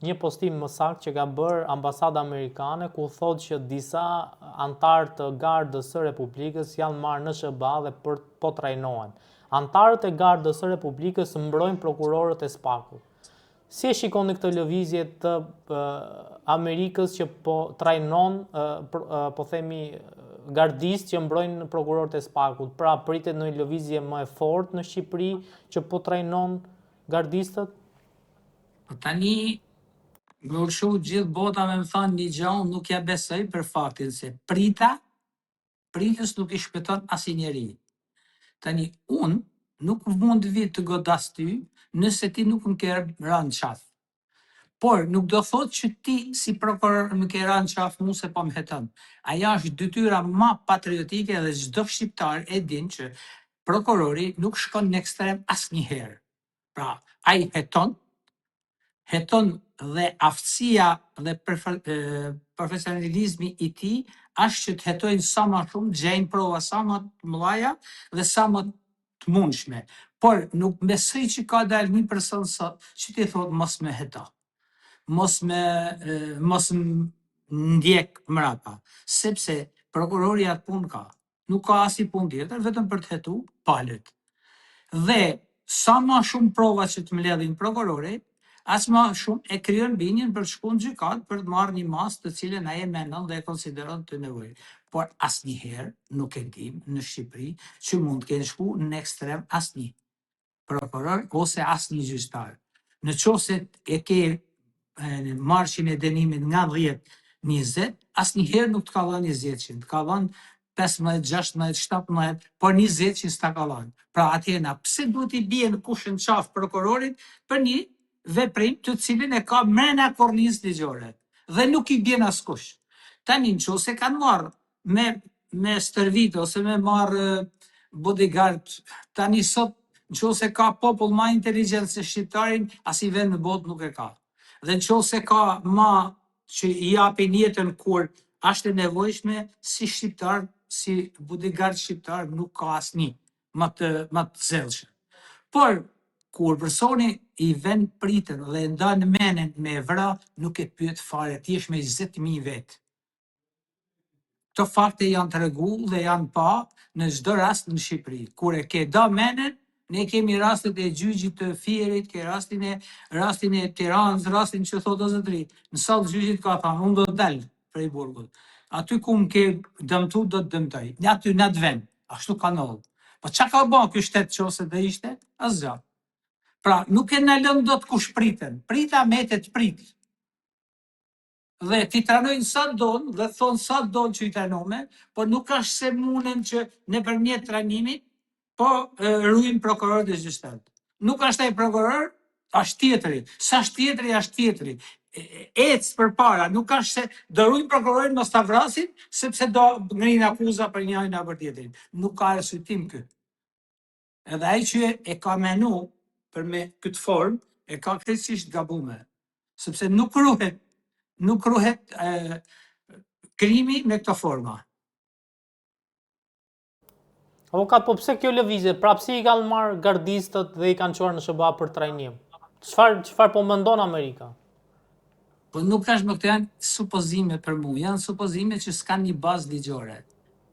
Një postim më saktë që ka bërë ambasada amerikane ku thotë që disa anëtarë të Gardës së Republikës janë marrë në SHBA dhe për po trajnohen. Anëtarët e Gardës së Republikës mbrojnë prokurorët e SPAK-ut. Si e shikoni këtë lëvizje të Amerikës që po trajnon, po themi, gardistë që mbrojnë prokurorët e SPAK-ut? Pra pritet ndonjë lëvizje më e fortë në Shqipëri që po trajnon gardistët? Po tani me u lshu gjithë bota me më thanë një gjë, unë nuk ja besoj për faktin se prita, pritës nuk i shpëton asnjë njeri. Tani unë nuk mund të vi të godas ty nëse ti nuk më ke ra në qafë. Por nuk do thotë që ti si prokuror më ke ra në qafë mu se po më heton. Ajo është detyra ma patriotike dhe çdo shqiptar e din që prokurori nuk shkon në ekstrem asnjëherë. Pra, ai heton, heton dhe aftësia dhe profesionalizmi i tij është që të hetojnë sa ma shumë, të gjejnë prova sa ma të mëdha dhe sa më të mundshme. Por nuk besoj që ka dalë një person sot që t'i thotë mos me heto. Mos me mos ndjek mrapa, sepse prokurori atë punë ka. Nuk ka asnjë punë tjetër, vetëm për të hetu palët. Dhe sa ma shumë prova që të mbledhin prokurori, aq ma shumë e krijon bindjen për të shkuar në gjykatë për të marrë një masë të cilën ai e mendon dhe e konsideron të nevojshme. Por asnjëherë nuk e dim në Shqipëri që mund të kenë shku në ekstrem asnjë prokuror ose asnjë gjyqtar. Në qoftë se e ke marshin e dënimit nga 10 20, asnjëherë nuk të ka dhënë 20, të ka dhënë 15, 16, 17, por 20 që s'ta ka dhënë. Pra atjena, pse duhet i bien kush në qafë prokurorit për një veprim të cilin e ka mrena kornizës ligjore dhe nuk i bjen askush. Tani në qoftë se kanë marrë me me stërvit ose me marrë bodyguard, tani sot në qoftë se ka popull ma inteligjent se shqiptarin, asnjë vend në botë nuk e ka. Dhe në qoftë se ka ma që i japin jetën kur është e nevojshme, si shqiptar, si bodyguard shqiptar nuk ka asnjë më të më të zellshëm. Por kur personi i ven pritën dhe e ndan menen me vra, nuk e pyet fare, ti jesh me 20.000 vetë. Këto fakte janë tregu dhe janë pa në çdo rast në Shqipëri. Kur e ke da menen, ne kemi rastet e gjyqit të Fierit, ke rastin e rastin e Tiranës, rastin që thotë o zotri, në sallë gjyqit ka thënë, unë do të dal prej burgut. Aty ku më ke dëmtu, do të dëmtoj. Në aty në atë vend, ashtu ka ndodhur. Po çka ka bën ky shtet që do ishte? Asgjë. Pra, nuk e ndalon dot kush pritën. Prita mbetet pritë. Dhe ti trajnojnë sa don dhe thonë sa don që i trajnome, por nuk është se munden që nëpërmjet trajnimit po e, ruajnë prokurorët e gjyqtarët. Nuk është ai prokuror, është tjetri. Sa është tjetri, është tjetri. Ec përpara, nuk është se do ruajnë prokurorin mos ta vrasin, sepse do ngrinë akuza për njërin apo tjetrin. Nuk ka arsyetim ky. Edhe ai që e ka menu për me këtë formë, e ka krejtësisht gabume. Sepse nuk ruhet, nuk ruhet e, krimi me këto forma. Avokat, po pse kjo lëvizje? Pra pse i kanë marrë gardistët dhe i kanë çuar në SHBA për trajnim? Çfarë çfarë po mendon Amerika? Po nuk është më këto janë supozime për mu, janë supozime që s'kan një bazë ligjore.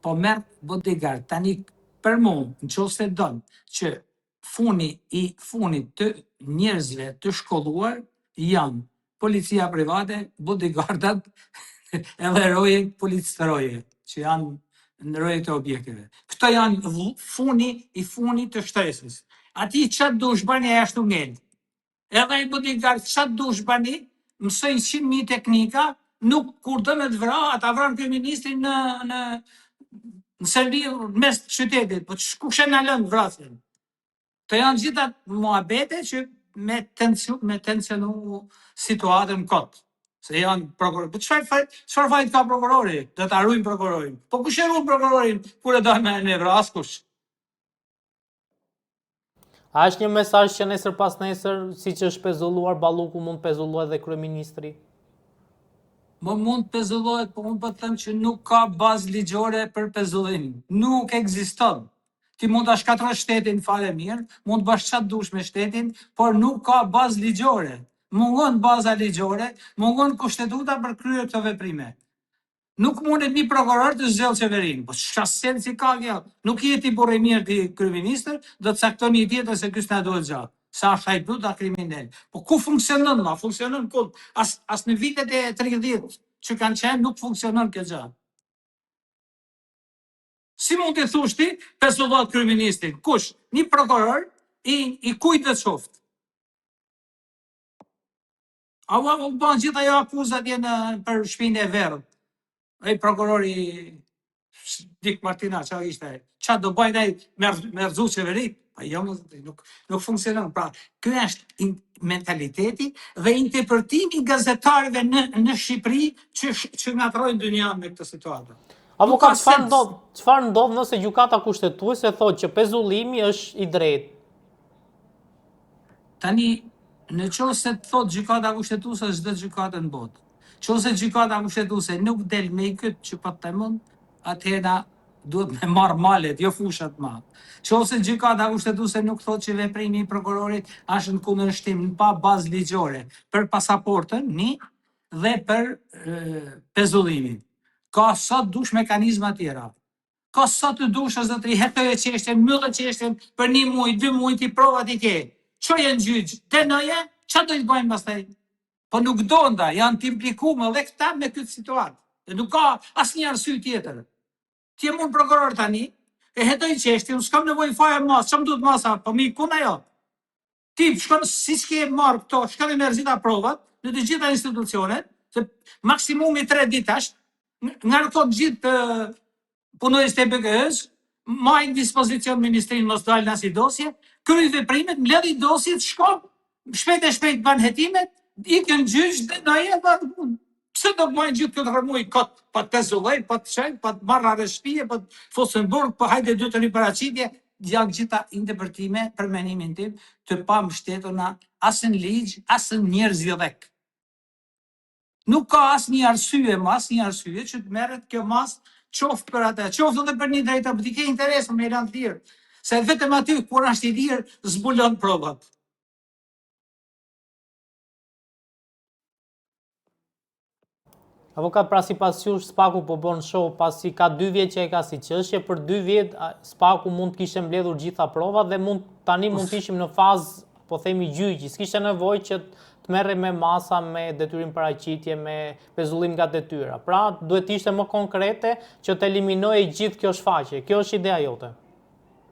Po merr bodyguard, tani për mu, në qoftë se don që funi i funit të njerëzve të shkolluar janë policia private, bodyguardat edhe roje, policë të roje, që janë në roje të objekteve. Këto janë funi i funit të shtresës. Ati që dush bëni e ashtu ngel. Edhe ai bodyguard ça dush bëni, mësojnë 100.000 teknika, nuk kur do me të vra, ata vranë kryeministrin në në në Serbi në mes të qytetit, po kush e ndalon vrasjen? Të janë gjitha muhabete që me tension me tensionu situatën kot. Se janë prokurori. Po çfarë faj, çfarë fajt ka prokurori? Do ta ruajmë prokurorin. Po kush e ruan prokurorin kur e do me me vra askush? A është një mesazh që nesër pas nesër, siç është pezulluar Balluku, mund të pezullohet dhe kryeministri? Më mund të pezullohet, po unë po të them që nuk ka bazë ligjore për pezullim. Nuk ekziston. Ti mund ta shkatërrosh shtetin fare mirë, mund të bësh çfarë dush me shtetin, por nuk ka bazë ligjore. Mungon baza ligjore, mungon kushtetuta për kryer këto veprime. Nuk mundet një prokuror të zgjedhë qeverinë. Po çka sensi ka kjo? Nuk je ti burrë i mirë ti kryeministër, do të cakton një tjetër se ky s'na duhet gjatë. Sa është hajdut a kriminel. Po ku funksionon ma? Funksionon ku? As as në vitet e 30 që kanë qenë nuk funksionon kjo gjë. Si mund t'i thush ti pezullohet kryeministrin? Kush? Një prokuror i i kujt të qoftë. A u u bën gjithë ajo akuzat atje në për shpinë e verdhë. Ai prokurori Dik Martina, ça ishte ai? Ça do bëjnë ai me me rrëzu qeveri? Pa jo, më zotri, nuk nuk funksionon. Pra, ky është in, mentaliteti dhe interpretimi i gazetarëve në në Shqipëri që që ngatërrojnë dynjanë me këtë situatë. Avokat, çfarë ndodh? Çfarë ndodh nëse gjykata kushtetuese thotë që pezullimi është i drejtë? Tani, në qoftë se të thotë gjykata kushtetuese çdo gjykatë në botë. Qoftë se gjykata kushtetuese nuk del me i këtë që po të them unë, atëherë na duhet me marr malet, jo fushat ma. Qoftë se gjykata kushtetuese nuk thotë që veprimi i prokurorit është në kundërshtim në pa bazë ligjore për pasaportën, një, dhe për pezullimin. Ka sa dush mekanizma tjera. Ka sa të dush o zotëri, hetoje çështjen, mbylle çështjen për një muaj, dy muaj ti provat i ke. Çoje në gjyq, dënoje, ça do të bëjnë pastaj? Po nuk do nda, janë të implikuar edhe këta me këtë situatë. Dhe nuk ka asnjë arsye tjetër. Ti je mund prokuror tani, e hetoj çështjen, s'kam nevojë fare masë, ç'më duhet masa, po mi ku ajo? Ti shkon siç ke marrë këto, shkon i merr gjitha provat në të gjitha institucionet, se maksimumi 3 ditë është, ngarkon gjithë punonjësit e BKH-s, maj në dispozicion ministrinë mos dalë në asnjë dosje, kryj veprimet, mbledhi dosjet, shkon, shpejt e shpejt bën hetimet, ikën gjyq dhe dënoje dhe pse do të bëjnë gjithë këtë rrëmujë kot, po të pezulloj, po të çoj, po të marr arrest shtëpie, po të fus në burg, po hajde dy të një paraqitje, janë gjitha interpretime për mendimin tim të pambështetuna as në ligj, as në njerëzillëk. Nuk ka asnjë arsye, më asnjë arsye që të merret kjo masë qoftë për atë, qoftë edhe për një drejtor, po ti ke interes me e lënë të lirë, se vetëm aty kur është i lirë zbulon provat. Avokat pra sipas jush Spaku po bën show pasi ka dy vjet që e ka si çështje, për dy vjet Spaku mund të kishte mbledhur gjitha provat dhe mund tani mund të ishim në fazë po themi gjyqi, s'kishte nevojë që të merrej me masa, me detyrim paraqitje, me pezullim nga detyra. Pra, duhet të ishte më konkrete që të eliminohej gjithë kjo shfaqje. Kjo është ideja jote.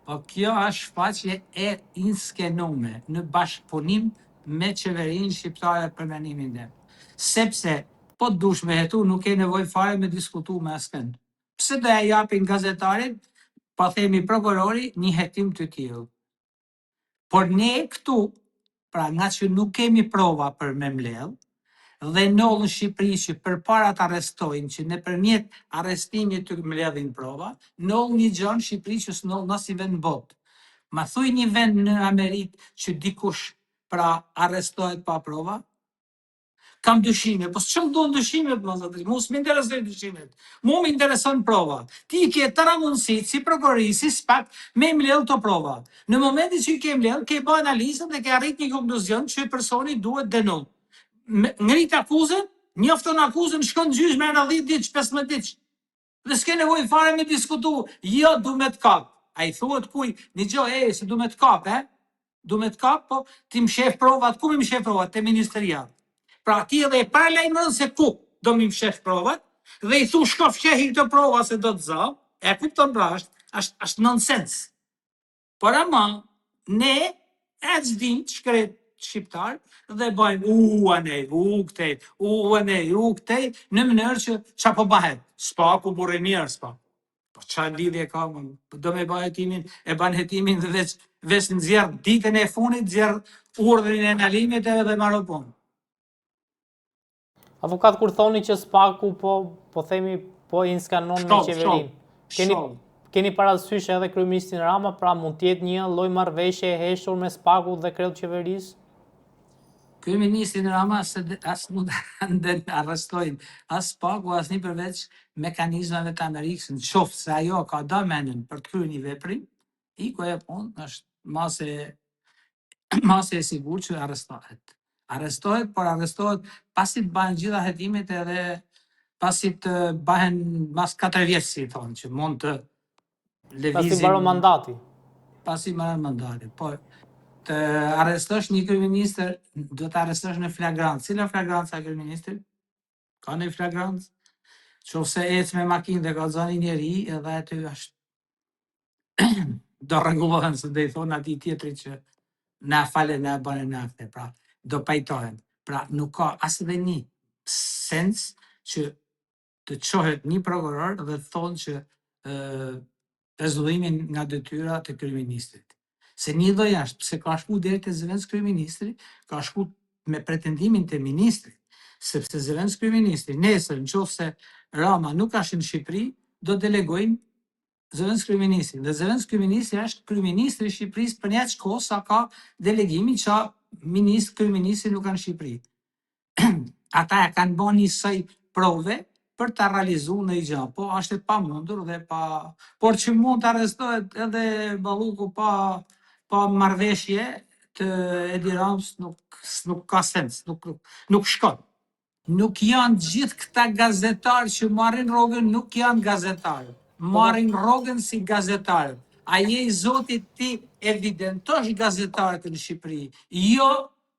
Po kjo është shfaqje e inskenume në bashkëpunim me qeverinë shqiptare për mendimin tim. Sepse po të dush me hetu nuk ke nevojë fare me diskutu me askënd. Pse do ja japin gazetarit, po themi prokurori, një hetim të tillë? Por ne këtu, pra nga që nuk kemi prova për me mbledh, dhe ndodh në Shqipëri që përpara të arrestojnë, që nëpërmjet arrestimit të mbledhin prova, ndodh një gjë në Shqipëri që s'ndodh në asnjë vend në botë. Ma thuj një vend në Amerikë që dikush pra arrestohet pa prova? Kam dyshime, po s'çëm duhen dyshimet, më zotëri, mu s'më interesojnë dyshimet. Mu më intereson prova. Ti i ke tëra mundësitë, si prokurori, si SPAK, me i mbledh këto prova. Në momentin që i ke mbledh, ke bë analizën dhe ke arrit një konkluzion që personi duhet dënu. Ngrit akuzën, njofton akuzën, shkon në gjyq brenda 10 ditësh, 15 ditësh. Dhe s'ke nevojë fare me diskutu, jo du me të kap. A i thuhet kuj, një gjë, e, se du me të kap, e? Du me të kap, po ti mshef provat, ku mi mshef provat? Te ministria. Pra ti edhe e paralajmëron se ku do mi mshef provat, dhe i thu shko fshehi këto prova se do të zë, e kupton pra, është, është, është nonsens. Por ama, ne e s'dim të shkret shqiptar dhe bëjmë u anej, u këtej, u anej, u këtej, në mënyrë që ça po bëhet? Spaku burrë i mirë, spak. Po ça lidhje ka më? Po do me bë hetimin, e bën hetimin dhe veç veç nxjerr ditën e fundit, nxjerr urdhrin e ndalimit edhe maro punë. Avokat kur thoni që Spaku po po themi po inskenon me qeverinë. Keni keni parasysh edhe kryeministrin Rama, pra mund të jetë një lloj marrëveshje e heshtur me Spaku dhe kreut të qeverisë? Kryeministrin Rama se as mund të arrestojnë as Spaku asnjë përveç mekanizmave të Amerikës, në qoftë se ajo ka da mendjen për të kryer një veprim, iku ajo punë, është mase mase e sigurt që arrestohet. Arrestohet, por arrestohet pasi të bëhen gjitha hetimet edhe pasi të bëhen mas 4 vjet si thonë që mund të lëvizin Pasi mbaron mandati. Pasi mbaron mandati. Po të arrestosh një kryeministër, do të arrestosh në flagrancë. Cila flagranca e kryeministrit? Ka një flagrancë? Qoftë se ecë me makinë dhe ka zënë një njeri, edhe aty është do rregullohen se do i thonë atij tjetrit që na fale na bënë në akte, pra do pajtohen. Pra nuk ka as edhe një sens që të çohet një prokuror dhe të thonë që ë pezullimin nga detyra të kryeministrit. Se një lloj është, pse ka shku deri te zëvendës kryeministri, ka shku me pretendimin te ministrit, sepse zëvendës kryeministri nesër në qoftë se Rama nuk është në Shqipëri, do delegojnë zëvendës kryeministrin. Dhe zëvendës kryeministri është kryeministri i Shqipërisë për një kohë sa ka delegimin që ministri kryeministri nuk ka në Shqipëri. Ata e kanë bën një saj prove për ta realizuar në gjë, po është e pamundur dhe pa por që mund të arrestohet edhe Balluku pa pa marrëveshje të Edi Ramës nuk nuk ka sens, nuk nuk, nuk shkon. Nuk janë gjithë këta gazetarë që marrin rrogën, nuk janë gazetarë. Marrin rrogën si gazetarë. A je i zoti ti evidentosh gazetarët në Shqipëri, jo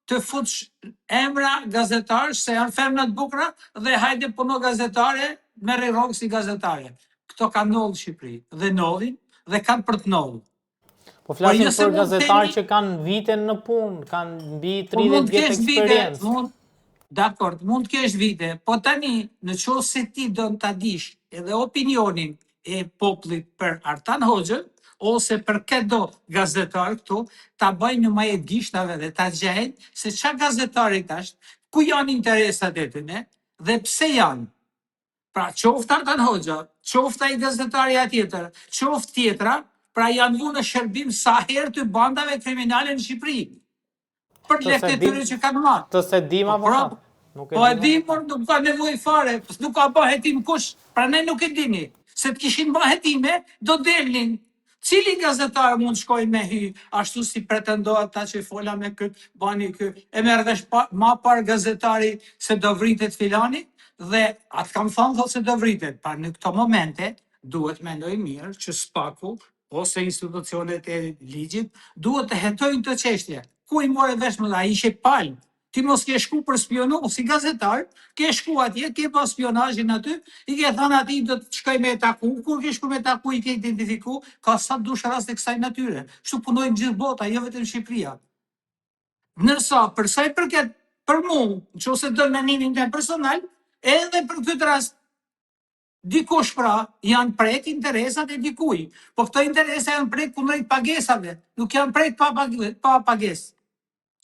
të futsh emra gazetarë se janë femra të bukura dhe hajde puno gazetare, merri rrogë si gazetare. Këto kanë ndodhur në Shqipëri dhe ndodhin dhe kanë për të ndodhur. Po flasim jo për gazetarë që kanë vite në punë, kanë mbi 30 po vjet eksperiencë. Mund, dakord, mund të kesh vite, po tani në qoftë se ti do ta dish edhe opinionin e popullit për Artan Hoxhën ose për këdo gazetar këtu, ta bëjnë në maje gishtave dhe ta gjejnë se ça gazetarit është, ku janë interesat e tyne dhe pse janë. Pra, qoftë Artan Hoxha, qoftë ai gazetarja tjetër, qoftë tjetra, pra janë vu në shërbim sa herë të bandave kriminale në Shqipëri. Për lekët e tyre që kanë marrë. Të s'e dim po, pra, Nuk e po e dim, por nuk ka nevojë fare, nuk ka bë hetim kush, pra ne nuk e dini. Se të kishin bë hetime, do delnin. Cili gazetar mund të shkojë me hy, ashtu si pretendohet ta që fola me kët, bani kë, e merr vesh pa, ma parë gazetari se do vritet filani, dhe atë kam thënë thotë se do vritet. Pra në këto momente duhet mendoj mirë që SPAK-u ose institucionet e ligjit duhet të hetojnë këtë çështje. Ku i more vesh më, a ishe palë? Ti mos ke shku për spionu si gazetar, ke shku atje, ke pa spionazhin aty, i ke thënë atij do të shkoj me e taku, kur ke shku me taku i ke identifiku, ka sa dush raste kësaj natyre. Kështu punojnë gjithë bota, jo vetëm Shqipëria. Ndërsa për sa i përket për mu, nëse do mendimin tim personal, edhe për këtë rast dikush pra janë prek interesat e dikuj, po këto interesa janë prek kundrejt pagesave, nuk janë prek pa, pa pagesë.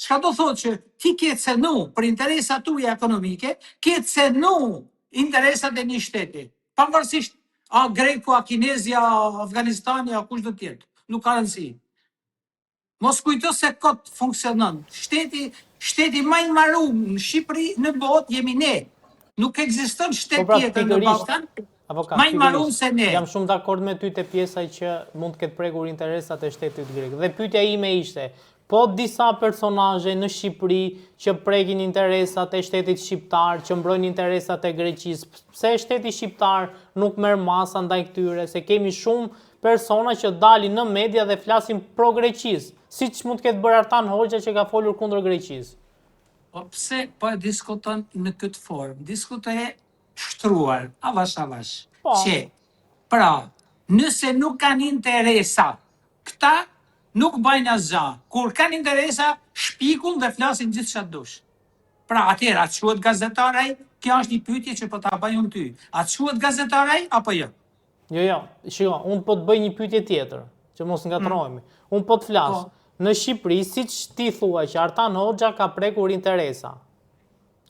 Çka do thotë që ti ke cenu për interesat tuaja ekonomike, ke cenu interesat e një shteti. Pavarësisht a greku, a kinezi, a Afganistani, a kush do të jetë. Nuk ka rëndësi. Mos kujto se kot funksionon. Shteti, shteti më i marum në Shqipëri, në botë jemi ne. Nuk ekziston shtet po pra, tjetër në Ballkan. Avokat, më i marum se ne. Jam shumë dakord me ty te pjesa që mund të ketë prekur interesat e shtetit grek. Dhe pyetja ime ishte, Po disa personazhe në Shqipëri që prekin interesat e shtetit shqiptar, që mbrojnë interesat e Greqisë, pse shteti shqiptar nuk merr masa ndaj këtyre, se kemi shumë persona që dalin në media dhe flasin pro Greqisë, siç mund të ketë bërë Artan Hoxha që ka folur kundër Greqisë. Po pse po e diskuton në këtë formë? Diskutoje shtruar, avash avash. Po. Që, pra, nëse nuk kanë interesa, këta nuk bëjnë asgjë. Kur kanë interesa, shpikun dhe flasin gjithë çfarë dush. Pra, atëherë, a quhet gazetar ai? Kjo është një pyetje që po ta bëj unë ty. A quhet gazetar ai apo jo? Jo, jo, shiko, unë po të bëj një pyetje tjetër, që mos ngatërrohemi. Mm. Unë po të flas. Po. Në Shqipëri, siç ti thua që Artan Hoxha ka prekur interesa,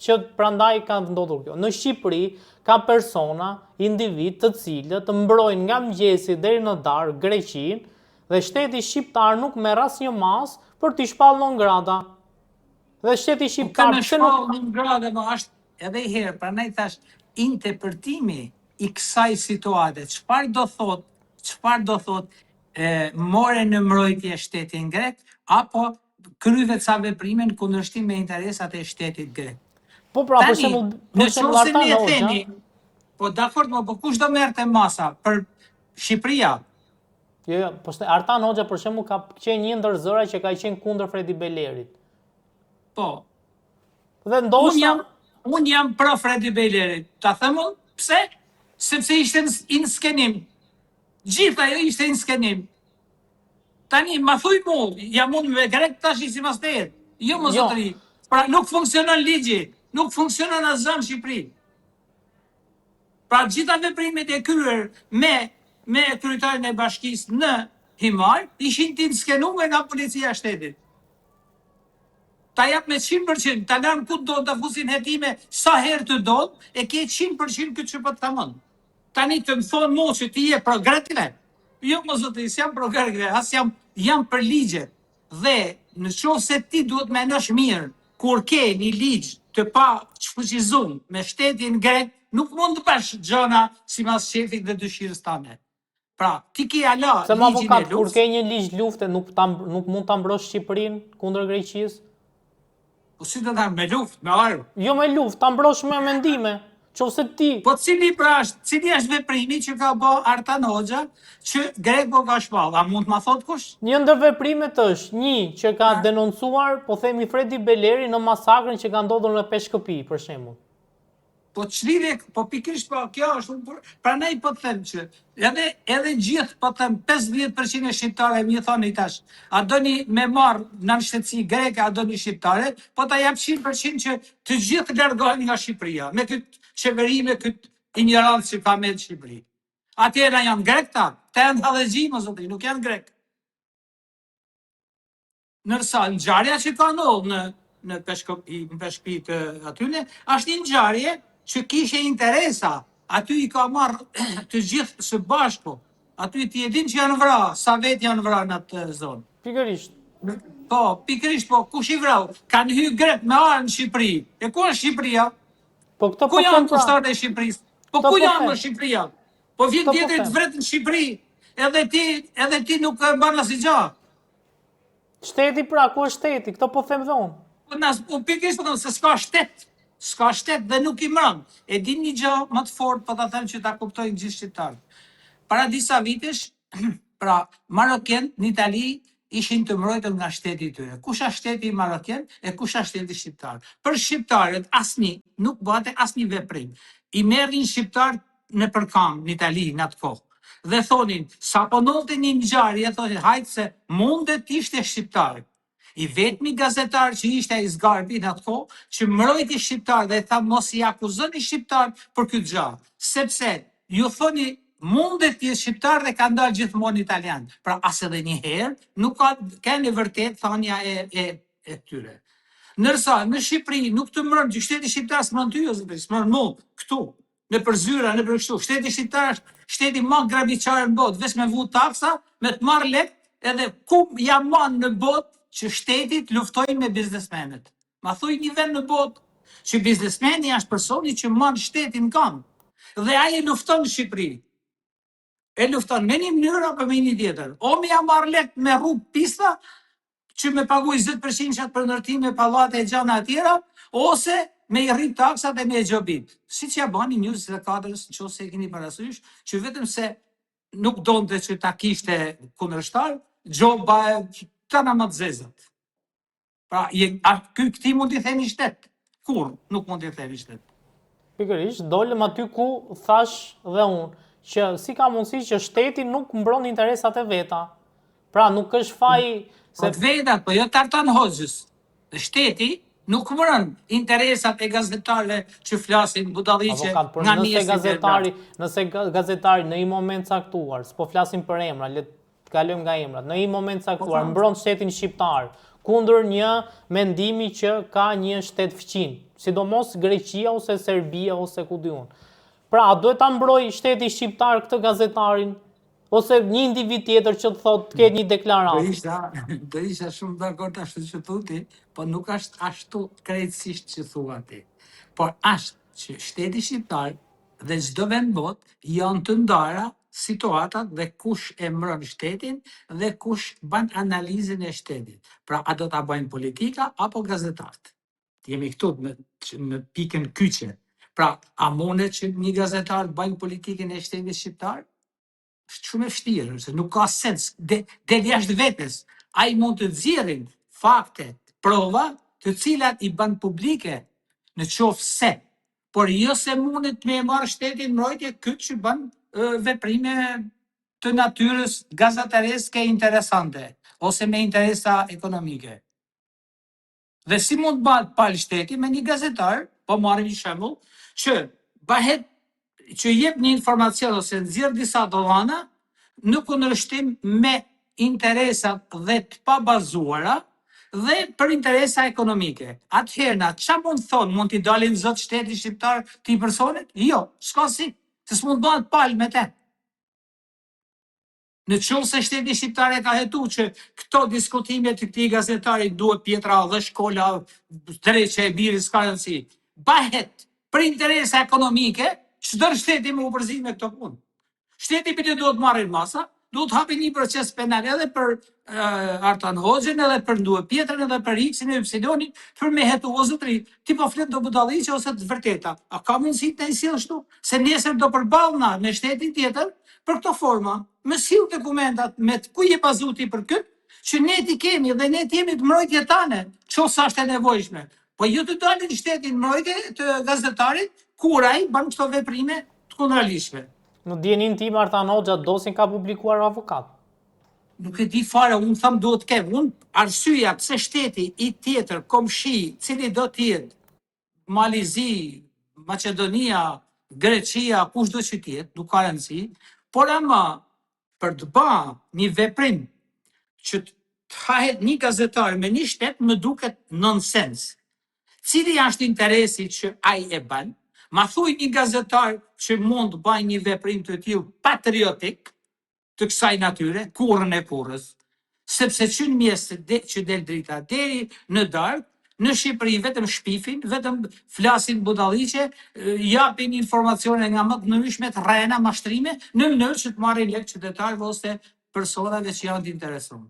që prandaj ka ndodhur kjo. Në Shqipëri ka persona, individë të cilët mbrojnë nga mëngjesi deri në darkë Greqinë dhe shteti shqiptar nuk merr asnjë masë për t'i shpallë non grata. Dhe shteti po shqiptar pse nuk non grata më është edhe një herë, prandaj thash interpretimi i kësaj situate, çfarë do thot, çfarë do thot e more në mbrojtje shtetin grek apo. Kryve ca veprime në kundërshtim me interesat e shtetit grek. Po pra, për shembull, për shembull Artan Hoxha, themi, po dakord, mo, po kush do merrte masa për Shqipëria? Jo, jo, po shte, Artan Hoxha për shembull ka qenë një ndër zëra që ka qenë kundër Fredi Belerit. Po. Dhe ndoshta unë jam unë jam pro Fredi Belerit. Ta them unë pse? Sepse ishte inskenim. Gjithë ajo ishte inskenim. Tani, ma thuj mu, jam unë me grek tash i sipas teje. Jo, mo jo. zotëri. Pra nuk funksionon ligji, nuk funksionon asgjë në Shqipëri. Pra gjitha veprimet e kryer me me kryetarin e bashkisë në Himarë ishin të inskenume nga policia e shtetit. Ta jap me 100%, ta lanë ku do, ta fusin hetime sa herë të do, e ke 100% këtë që po të them unë. Tani të më thonë mu që ti je pro grekëve. Jo mo zotëri, s'jam pro grekëve, as jam jam për ligjet. Dhe në qoftë se ti duhet menosh mirë, kur ke një ligj të pa shfuqizum me shtetin grek, nuk mund të bësh gjëna sipas qefit dhe dëshirës tane. Pra, ti ke ala Se mo ligjin e avokat, kur ke një ligj lufte, nuk, ta, nuk mund ta mbrosh Shqipërinë kundër Greqisë? Po si do ta me luftë, me armë? Jo me luftë, ta mbrosh me mendime. Qofse ti Po cili pra është, cili është veprimi që ka bë Artan Hoxha që Greko ka shpall? A mund të ma thot kush? Një ndër veprimet është një që ka denoncuar, po themi Fredi Beleri në masakrën që ka ndodhur në Peshkëpi, për shembull. Po ç'lidhje, po pikërisht po kjo është unë prandaj po të them që edhe edhe gjithë po të them 50% e shqiptarëve më thoni tash, a doni me marr nënshtetësi greke, a doni shqiptare, po ta jap 100% që të gjithë largohen nga Shqipëria, me këtë qeveri, me këtë injorancë që ka me në Shqipëri. Atëherë janë grek ta, ta janë hallexhi mo zotri, nuk janë grek. Ndërsa ngjarja që ka ndodhur në në Peshkopi, në Peshkopi të atyne, është një ngjarje që kishte interesa. Aty i ka marrë të gjithë së bashku. Aty ti e din që janë vra, sa vetë janë vra në atë zonë. Pikërisht. Po, pikërisht po, kush i vrau? Kanë hy grek me armë në Shqipëri. E ku është Shqipëria? Po këto Ku po janë pra. ushtarët e Shqipërisë? Po ku po janë në Shqipëria? Po vjen po tjetri të vret në Shqipëri, edhe ti, edhe ti nuk e bën asgjë. Shteti pra, ku është shteti? Këto po them dhe unë. Po nas, po pikërisht po them se s'ka shtet. S'ka shtet dhe nuk i mbron. E di një gjë më të fortë, po ta them që ta kuptojnë gjithë shqiptarët. Para disa vitesh, pra maroken në Itali ishin të mbrojtur nga shteti i tyre. Kush është shteti maroken e kush është shteti shqiptar? Për shqiptarët asnjë nuk bëhej asnjë veprim. I merrin shqiptarët nëpër kamb në Itali në atë kohë. Dhe thonin, sa po ndodhte një ngjarje, thonin, hajt se mundet të ishte shqiptar. I vetmi gazetar që ishte ai Sgarbi në atë kohë, që mbrojti shqiptar dhe tha mos i akuzoni shqiptar për këtë gjë, sepse ju thoni mundet të jetë shqiptar dhe kanë dalë gjithmonë italian. Pra as edhe një herë nuk ka qenë e vërtet thania e e e tyre. Ndërsa në Shqipëri nuk të mbron, që shteti shqiptar s'mbron ty, o zotëri, s'mbron mu, këtu nëpër zyra, nëpër kështu. Shteti shqiptar është shteti më grabiçar në botë, veç me vu taksa, me të marrë lek, edhe ku ja man në botë që shteti të luftojnë me biznesmenët. Ma thuj një vend në botë që biznesmeni është personi që man shtetin në këmbë. Dhe ai e lufton në Shqipëri. E lufton me një mënyrë apo me një tjetër. O me ja marrë lek me rrugë pista, që me pagu 20% qatë për ndërtime, pallate e gjana e tjera, ose me i rrit taksat e me e gjobit. Si që ja bani News 24-ës, në qoftë se e keni parasysh, që vetëm se nuk donte që ta kishte kundërshtar, gjoba e tana më të zezat. Pra, je, a, ky, këti mund t'i themi shtet? Kur nuk mund t'i themi shtet? Pikërisht, dolëm aty ku thash dhe unë, që si ka mundësi që shteti nuk mbron interesat e veta. Pra, nuk është faji se... Po të vetat, po jo të Artan Hoxhës. Shteti nuk mbron interesat e gazetarëve që flasin budalliqe Avokat, por nga nëse gazetari, nëse gazetari në një moment caktuar, s'po flasim për emra, le të kalojmë nga emrat, në një moment caktuar po, mbron shtetin shqiptar kundër një mendimi që ka një shtet fqinj, sidomos Greqia ose Serbia ose ku di unë. Pra, a duhet ta mbrojë shteti shqiptar këtë gazetarin ose një individ tjetër që të thotë të ketë një Do deklaratë? isha, do isha shumë dakord ashtu që thu ti, po nuk është ashtu krejtësisht që thua ti. Por është që shteti shqiptar dhe çdo vend botë janë të ndara situatat dhe kush e mbron shtetin dhe kush ban analizën e shtetit. Pra, a do ta bëjnë politika apo gazetarët? Jemi këtu në, në pikën kyçe. Pra, a mundet që një gazetar të bëjnë politikën e shtetit shqiptar? Është shumë e vështirë, se nuk ka sens, de, del jashtë vetes. Ai mund të nxjerrin fakte, prova, të cilat i bën publike në qoftë se, por jo se mundet me e marrë shtetin mbrojtje këtë që bën veprime të natyrës gazetareske interesante ose me interesa ekonomike. Dhe si mund të bëhet palë shteti me një gazetar, po marrim një shembull, që bëhet që jep një informacion ose nxjerr disa të dhëna në kundërshtim me interesat dhe të pabazuara dhe për interesa ekonomike. Atëherë na ç'a mund të thonë, mund t'i dalin zot shteti shqiptar këtij personit? Jo, s'ka si, se s'mund të bëhet palë me te. Në qoftë se shteti shqiptar e ka hetu që këto diskutime të këtij gazetari duhet Pjetra dhe shkolla, dreqe e biri, s'ka rëndësi. Bahet për interesa ekonomike, çdo shteti me u përzi me këto punë. Shteti bile duhet marrin masa, duhet hapin një proces penal edhe për uh, Artan Hoxhën, edhe për Ndue Pjetrën, edhe për X-in e Y-in, për me hetu o zotri, ti po flet do budalliqe ose të vërteta. A ka mundësi të na i sjellësh tu? Se nesër do përballna me shtetin tjetër për këto forma. Më sill dokumentat me të ku je bazu ti për këtë, që ne t'i kemi dhe ne t'jemi të mbrojtje tane, qoftë sa është e nevojshme. Po jo të dalin shtetin mbrojtje të gazetarit, kur ai bën këto veprime të kundërligjshme. Në dijeninë time Artan Hoxha dosjen ka publikuar avokat. Nuk e di fare, unë them duhet të kem. Unë arsyeja pse shteti i tjetër, komshi, cili do të jetë, Mali i Zi, Maqedonia, Greqia, kush do që të jetë, nuk ka rëndësi, por ama për të ba një veprim që të hahet një gazetar me një shtet më duket nonsens. Cili është interesi që ai e bën? Ma thuj një gazetar që mund të bëjë një veprim të tillë patriotik të kësaj natyre, kurrën e kurrës. Sepse që në mjes de, që del drita deri në darkë, në Shqipëri vetëm shpifin, vetëm flasin budalliqe, japin informacione nga më të ndryshmet, rrena, mashtrime, në mënyrë që të marrin lekë qytetarëve ose personave që janë të interesuar.